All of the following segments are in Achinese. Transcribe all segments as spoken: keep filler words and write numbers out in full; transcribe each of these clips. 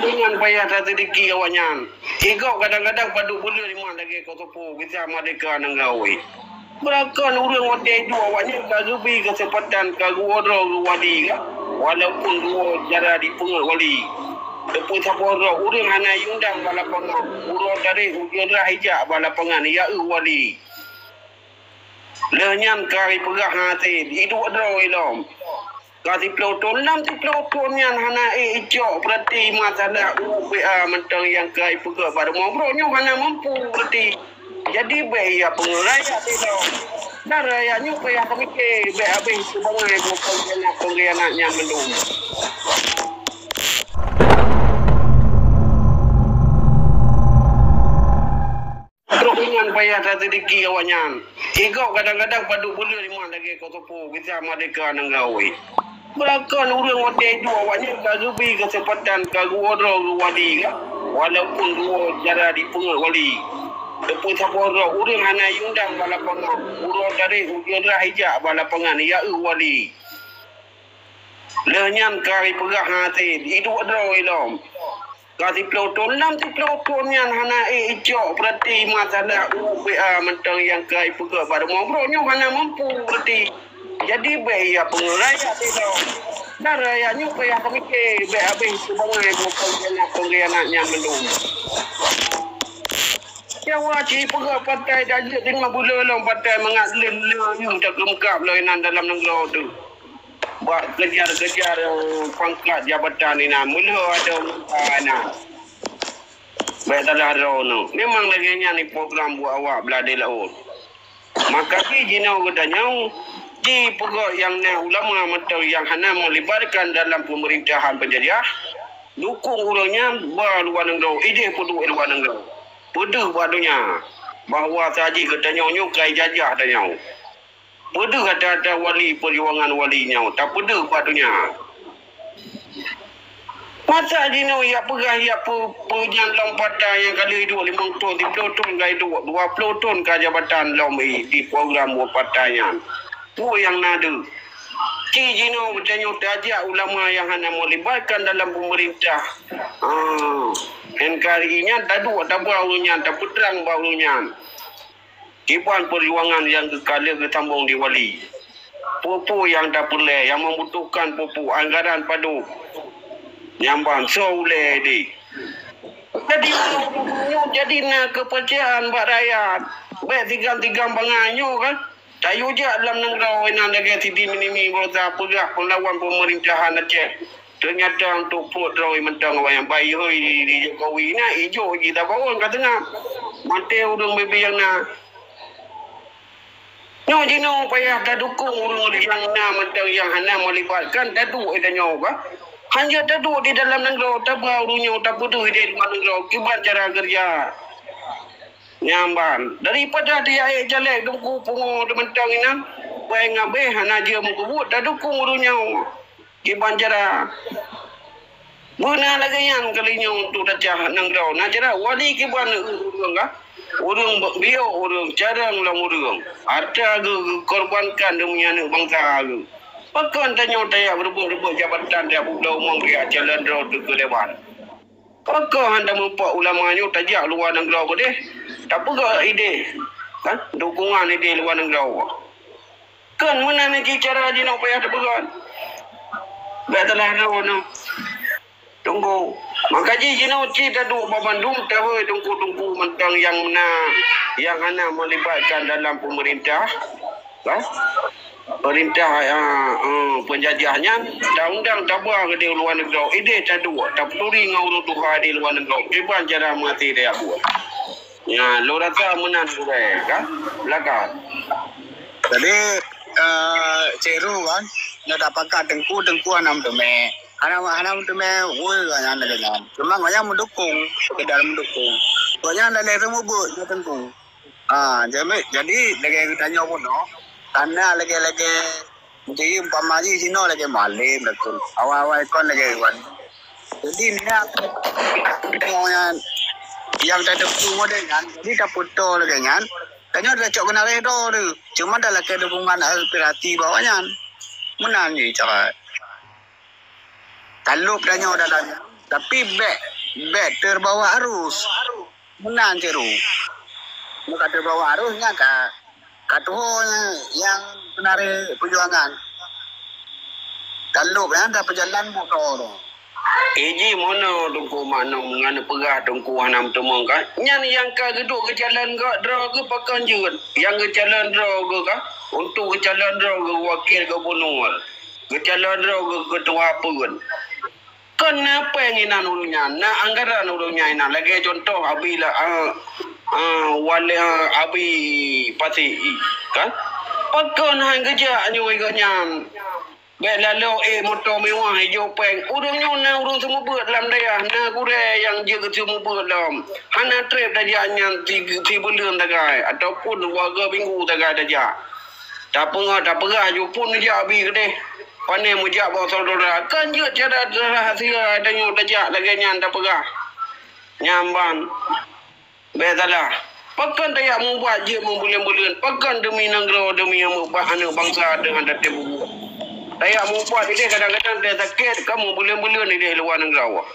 Nyan payah taseudiki awaknyan. Igob kadang-kadang padub buleuen iman lagèe keusopo bisa meurdeka nanggroe. Beurakan ureueng watèe iduek awaknyan ka geubri keuseumpatan ka geuwoe droe geuwali ka, walaupun geuwoe cara jipeungét wali. Teupeu saboh droe ureueng hana iundang bak lapangan, uroe tarek ujeuen rhah ijak bak lapangan ijak eu wali. Lheueh nyan ka ipeugah hase iduek droe ilom. Ka siplôh thôn, lam siplôh thôn nyan hana ék icok peurati masalah U P A mantong nyang ka ipeugah bak rumoh brok nyoe hana mampu peurati. Jadi bèk ya peungeuraya teuh. Dan raya nyoe payah peumiké bèk habéh keu bangai buet pengkhianat-pengkhianat nyan mandum. Trok nyan payah taseudiki awaknyan. Igob kadang-kadang padub buleuen iman lagèe keusopo bisa meurdeka nanggroe. Beurakan ureueng watèe iduek awaknyan ka geubri keuseumpatan ka geuwoe droe geuwali ka, walaupun geuwoe cara jipeungét wali. Teupeu saboh droe ureueng hana iundang bak lapangan, uroe tarek ujeuen rhah ijak bak lapangan ijak eu wali. Lheueh nyan ka ipeugah hase iduek droe ilom. Ka siplôh thôn, lam siplôh thôn nyan hana ék icok peurati masalah U P A mantong nyang ka ipeugah bak rumoh brok nyoe hana mampu peurati. Jadi bèk ya peungeuraya teuh. Dan raya nyoe payah peumiké bèk habéh keu bangai buet pengkhianat-pengkhianat nyan mandum. Nyawa cit peugah patai tajeuet teungoh buleuen lom patai mangat leuh-leuh takeumeukab lom inan dalam nanggroe teuh. Bak kejar-kejar pangkat jabatan inan, meulhö adoe muka inan. Bèk salah droeneuh. Memang lagèe nyan program buet awak blah di laôt. Maka jih jinoe geutanyoe, jipeugöt nyang na ulama mantong nyang hana meulibatkan dalam peumeurintahan peunjajah, dukong ureueng nyan ba luwa nanggroe, idéh peuduek luwa nanggroe. Peudeuh bak donya bahwa saji geutanyoe nyoe ka ijajah tanyoe. Peudeuh ata-ata wali peujuangan wali nyoe tapeudeuh bak donya. Masa jinoe jak peugah jak peu-, peunyan lom patai nyang ka lheueh iduek limong thon, siplôh thon ka iduek, dua ploh thon ka jabatan lom i di program buet patai nyan. Peue nyang na deuh? Ci jinoe geutanyoe tajak ulama nyang hana meulibatkan dalam peumeurintah. Ah, N K R I nyan taduek taba ureueng nyan, tapeutrang bak ureueng nyan. Kiban peujuangan nyang geukalon geusambong di wali. Peue-peue nyang tapeureulee nyang membutuhkan peue-peue anggaran padub. Nyang ban soe ulée deh. Jadi, jadi na keupercayaan bak rakyat. Bèk sigam-sigam bangai nyoe kan. Tayue jak lam nanggroe inan lagèe Siti Minimi berusaha peugah peulawan peumeurintahan Aceh. Teunyata untuk pruet droe mantong awaknyan bayeue di, di Jokowi na ijok jih tabaon ka teungoh. Maté ureueng bibi nyang na. Nyoe jinoe payah tadukong ureueng nyang na mantong nyang hana meulibatkan taduek tanyoe ka. Hanjeuet taduek di dalam nanggroe taba ureueng nyoe tapeudeuh di luwa nanggroe kiban cara keureuja. Nyan ban. Daripada tajak ék caleg teungku pungo teumantong inan, bai ngabéh hana jeuet meukeubut tadukong ureueng nyoe. Kiban cara. Beuna lagèe nyan kali nyoe untuk tacah nanggroe. Na cara wali kiban ureueng ka. Ureueng biôk ureueng, carông lom ureueng. Hareuta geu-, geukorbankan demi aneuk bansa geu. Pakon tanyoe tajak beureubot-reubot jabatan tajak bubloe umong tajak calon droe teuh keu dewan. Pakon hana meupat ulama nyoe tajak luwa nanggroe keudeh, tapeugöt idéh, kan, dukungan idéh luwa nanggroe. Kon meunan jih cara jinoe payah tapeugöt. Bèk salah droeneuh. Teungku. Maka jih jinoe ci taduek bak bandum tawoe teungku-teungku mantong nyang na, nyang hana meulibatkan dalam peumeurintah. Kan? Peurintah, ah, ah, peunjajah nyan, ta-undang taba keudeh luwa nanggroe, idéh taduek, tapeuturi ngon ureueng tuha di luwa nanggroe, kiban cara meuhasé tajak buet. Nyan, lôn rasa meunan gurèe, kan? Silakan. Jadi, eh, Cik Ru kan, nyoe tapakat teungku, teungku hana meuteumé. Hana, hana meuteumé, woi, nyan lagèe nyan. Cuma gobnyan meudukong, sekedar meudukong. Gobnyan lalé seumeubeuet nyoe teungku. Ah, jadi, jadi lagèe geutanyoe bunoe, kana lagèe-lagèe, jadi umpama jih jinoe lagèe malém lakoe. Awai-awai kon lagèe wan. Jadi, nyan, nyang, nyang tateupeue model nyan, jadi tapeutoe lagèe nyan, tanyoe tacok keunaréh droe teuh. Cuma talakèe dukungan aspirasi bak awaknyan. Meunan jih cara. Talop tanyoe dalam, tapi bèk Bèk terbawa arus. Meunan, Cik Ru. Meuka terbawa arus nyan ka, ka tuho nyang, nyang peunaré peujuangan. Ka lhôk nyan tapeujalan buet droe. Iji mono Teungku Maknum ngon peugah Teungku hana meuteumong ka? Nyan nyang ka geuduek geujalan gak droe geuh pakon jeuet. Nyang geucalon droe geuh ka untuk geucalon droe geuh wakil gubunur. Geucalon droe geuh keutua peuen. Kon na péng inan ureueng nyan, na anggaran ureueng nyan inan. Lagèe cuntoh Abi la, ah, ah, Wali, ah, Abi Pasi, kan? Pakon han geujak nyoe geuh nyan. Bèk laloe ék moto mewah, ijok péng. Ureueng nyoe na ureueng seumeubeuet lam dayah, na gurèe nyang jeuet seumeubeuet lom. Hana trép tajak nyan si, si buleuen sagai, ataupun dua minggu sagai tajak. Tapeugah, tapeugah, jupun jak bi keudeh. Pane meujak bak saudara. Kan jeuet cara, cara rahsia tanyoe tajak lagèe nyan tapeugah. Nyan ban. Bèk salah. Pakon tajak mubat jeuet meubuleuen-buleuen? Pakon deumi nanggroe, deumi aneuk ba-, aneuk bansa deungon tatem bubuet? Tajak mubat ideh kadang-kadang tajak sakét, ka meubuleuen-buleuen ideh luwa nanggroe.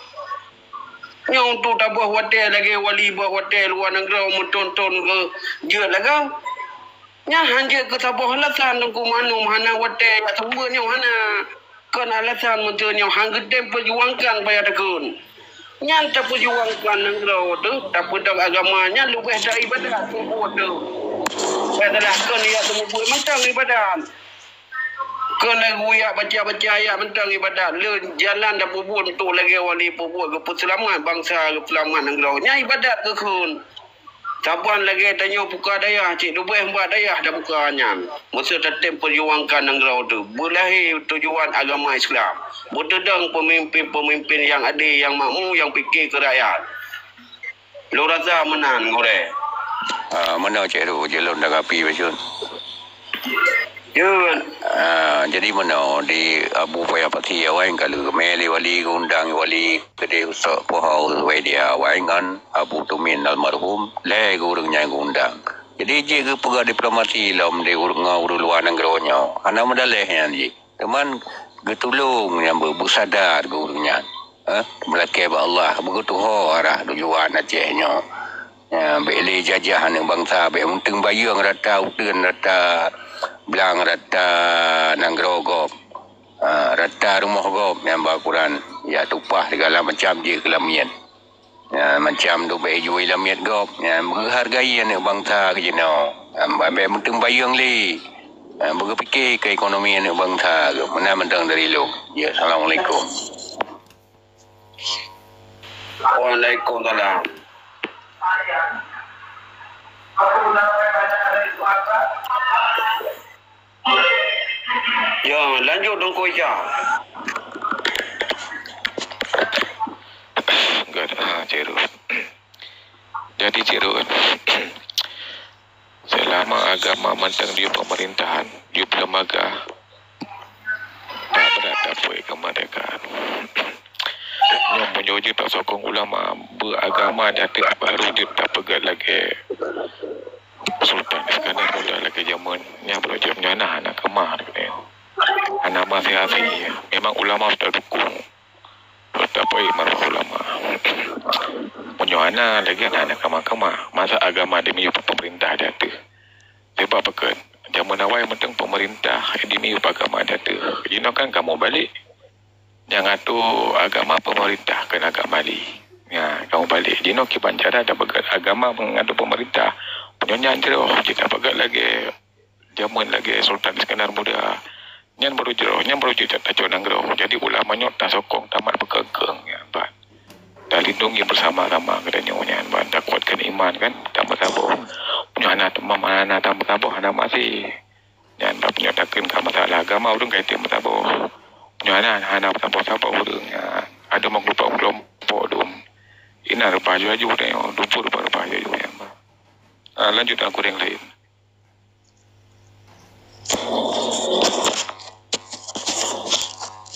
Nyoe untuk taboh watèe lagèe wali boh watèe luwa nanggroe meuthon-thon keu jeuet lagèe. Nyan han jeuet keu saboh alasan Teungku Maknum hana watèe jak seumeubeuet nyoe hana. Kon alasan meuteunyoe han geutem peujuangkan payah takheun. Nyan tapeujuangkan nanggroe teuh, tapeudong agama nyan leubeh dari ibadat seumeubeuet teuh. Bèk salah kon jak seumeubeuet mantong ibadat. Kon lagu jak baca-baca ayat mantong ibadat. Le jalan tapeubuet untuk lagèe wali peubuet geupeuseulamat bansa, geupeuseulamat nanggroe. Nyan ibadat geukheun. Saban lagèe tanyoe buka dayah, cit leubeh bak dayah tabuka nyan. Meuseu tatem peujuangkan nanggroe teuh, beulahé tujuan agama Islam. Beuteudong peumimpén-peumimpén nyang adé, nyang makmu, nyang pike keu rakyat. Lôn rasa meunan, gurèe. Ah, meunoe Cik Ru, jeuet lôn tanggapi bacut. Jeuet. Ah, jadi meunoe di Abu Buya Pasi awai ka lheueh geumè lé wali, geuundang wali keudeh Ustaz Poha Zuwaidia awai ngon Abu Tumin almarhum, lhèe geuh ureueng nyang geuundang. Jadi jeuet geupeugah diplomasi lom di ureueng, ngon ureueng luwa nanggroe nyoe. Hana meudaleh nyan jih. Teuma geutulông nyang beu-, beusadar geuh ureueng nyan. Eh, meulakèe bak Allah, beugeutuho arah tujuan Aceh nyoe. Ya, bèk lé jajah aneuk bansa, bèk meuteung bayeung rata uteuen, rata blang, rata nanggroe gob. Ah, rata rumoh gob nyang ba ukuran, ya, tupah segala macam jeuet keu lamiet. Ya, macam tu bèk jui lamiet gob. Ya, meuhargai aneuk bansa keu jinoe. Ya, bèk meuteung bayeung lé. Ya, beugeupiké keu ekonomi aneuk bansa keu. Meunan mantong dari lôn. Ya, assalamualaikum. Waalaikumsalam. Ya, lanjut Teungku Ica. Enggak, ah, Cik Ru. Jadi, Cik Ru, selama agama mantong di pemerintahan, di peuleumaga, tak brat dapeuet keumeurdekaan. Nyoe meunyoe jeuet tasokong ulama, beuagama di ateueh baru jeuet tapeugah lagèe Sultan Iskandar Muda lagèe jameun nyan, beujameun nyan hana keumah. Hana maséh-aséh. Memang ulama tadukong. Tapi marwah ulama. Meunyoe hana lagèe nyan hana keumah-keumah. Masa agama dimiyueb peumeurintah di ateueh. Sebab pakon? Jameun awai mantong peumeurintah dimiyueb agama di ateueh. Jinoe kan kamoe balek. Nyang atur agama peumeurintah keunan agama lé. Nyan, kamoe balek. Jinoe kiban cara tapeugah agama meungatur peumeurintah. Meunyoe nyan jroh, jeuet tapeugah lagèe jameun lagèe Sultan Iskandar Muda. Nyan baru jroh, nyan baru jeuet tacok nanggroe. Jadi ulama nyoe tasokong tamat peukeung-keung nyan ban. Talindungi beusama-sama geutanyoe nyan ban. Takuatkan iman kan, tameusaboh. Meunyoe hana teuma, hana tameusaboh, hana maséh. Nyan bab nyoe takheun ka masalah agama ureueng ka item meusaboh. Nyoe hana, hana meusaboh-saboh ureueng nyan. Adoe meukelompok-kelompok dum. Inan reubah aju-aju tanyoe, dumpue reubah-reubah aju-aju nyan. Ah, lanjut dan kureng laén.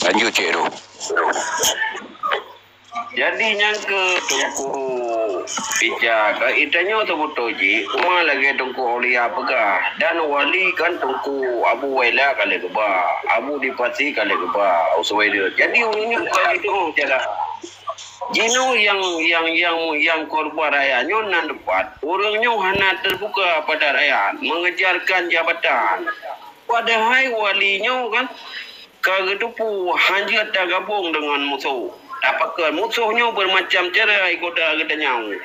Lanjut, Cik Ru. Jadi nyang keu Teungku Ica, ka itanyoe seubeutôi jih, uma lagèe Teungku Aulia peugah, dan wali kan Teungku Abu Waila ka lheueh geuba, Abu Dipati ka lheueh geuba, Uswaidir. Jadi ureueng nyoe ka jitu'oh cara. Jinoe nyang, nyang, nyang, nyang korban rakyat nyoe nan teumpat ureuëng nyoe hana teubuka pada rakyat, mengejarkan jabatan. Padahai wali nyoe kan ka geuteupeue hanjeuet tagabong deungon musoh. Tapakat musoh nyoe bermacam cara goda geutanyoe.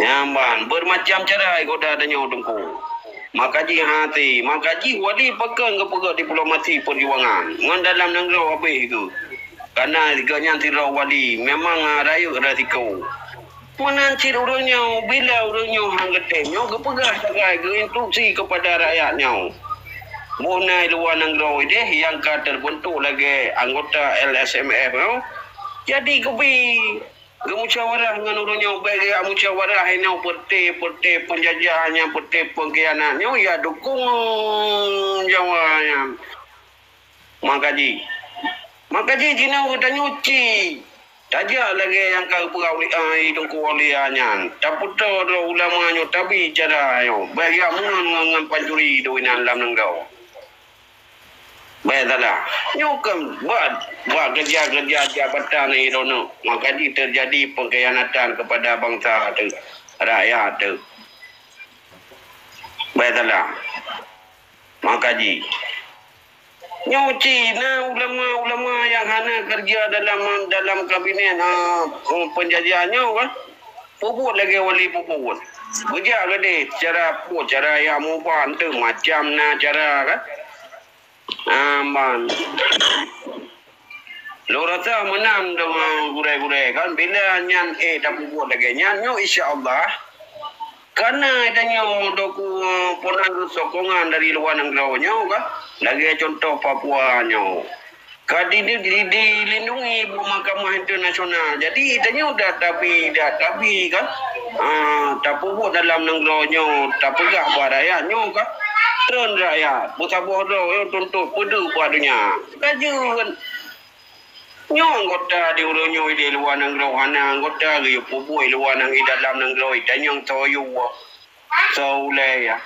Nyan ban, bermacam cara goda tanyoe Teungku. Maka jih hati, maka jih wali pakon geupeugah diplomasi perjuangan ngon dalam nanggroe habéh geuh. Karena gobnyan sidroe wali memang rayeuk resiko. Meunan cit ureuëng nyoe, bila ureuëng nyoe han geutem nyoe geupeugah sagai geuinstruksi kepada rakyat nyoe. Boh na i luwa nanggroe ideh nyang ka terbentuk lagée anggota L S M F nyoe. Jadi keubi Geumusyawarah ngon ureuëng nyoe, bék geujak musyawarah inoe peureute-peureute peunjajah nyan, peureute peungkhianat nyoe, ya dukong Jawa nyan. Maka jih, maka jih jinoe geutanyoe cit tajak lagée nyang ka geupeugah ulée, ai, Teungku Aulia nyan. Tapeutoe droe ulama nyoe, tabi cara nyoe, bék geujak meungon ngon, ngon pancuri doi nan lam nanggroe. Baik salah. Nyoe kan buat, buat kerja-kerja jabatan ni droeneuh. Maka jih terjadi pengkhianatan kepada bangsa tu, rakyat tu. Baik salah. Maka jih. Nyoe cit na ulama-ulama yang hana kerja dalam, dalam kabinet, ha, penjajah nyoe kan. Peubuet lagée wali peubuet. Beujak geude cara, cara yang mubah tu macam na cara kan. Aman. Lôn rasa meunan deungon gurée-gurée kan, bila nyan ék tapeubuet lagée nyan, nyoe insya Allah. Karena tanyoe doku, peunan sokongan dari luwa nanggroe nyoe kan, lagée contoh Papua nyoe. Ka di, di, di, dilindungi bu mahkamah internasional. Jadi tanyoe dah tabi, dah tabi kan. Ha, tapeubuet dalam nanggroe nyoe, tapeugah bak rakyat nyoe kan. Treun rakyat, beusaboh droe nyoe tuntut peudeuh bak donya. Ka jeuet. Nyoe anggota di ureuëng nyoe di luwa nanggroe hana anggota geuyue peubuet luwa nang i dalam nanggroe tanyong soyue. So ulée ya.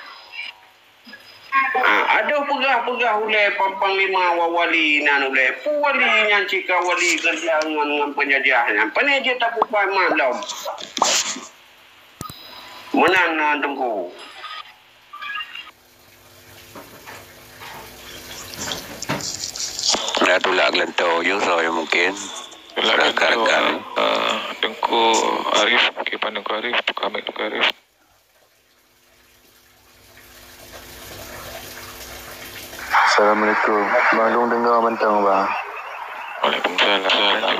Ha, adoh peugah-peugah ulée pang-panglima wa wali nan ulée. Peue wali nyan cit ka wali kerja ngon, ngon penjajah nyan. Pane jeuet tapeupat mat lom. Meunan na Teungku. Dah tulak geulantau, you so, you mungkin. Tulak geulantau, rakan-rakan. Ah, Teungku Arif, kiban Teungku Arif, tukang mic Teungku Arif. Assalamualaikum. Bang Dong dengar mantong, Bang. Waalaikumsalam.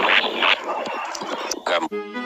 Kam-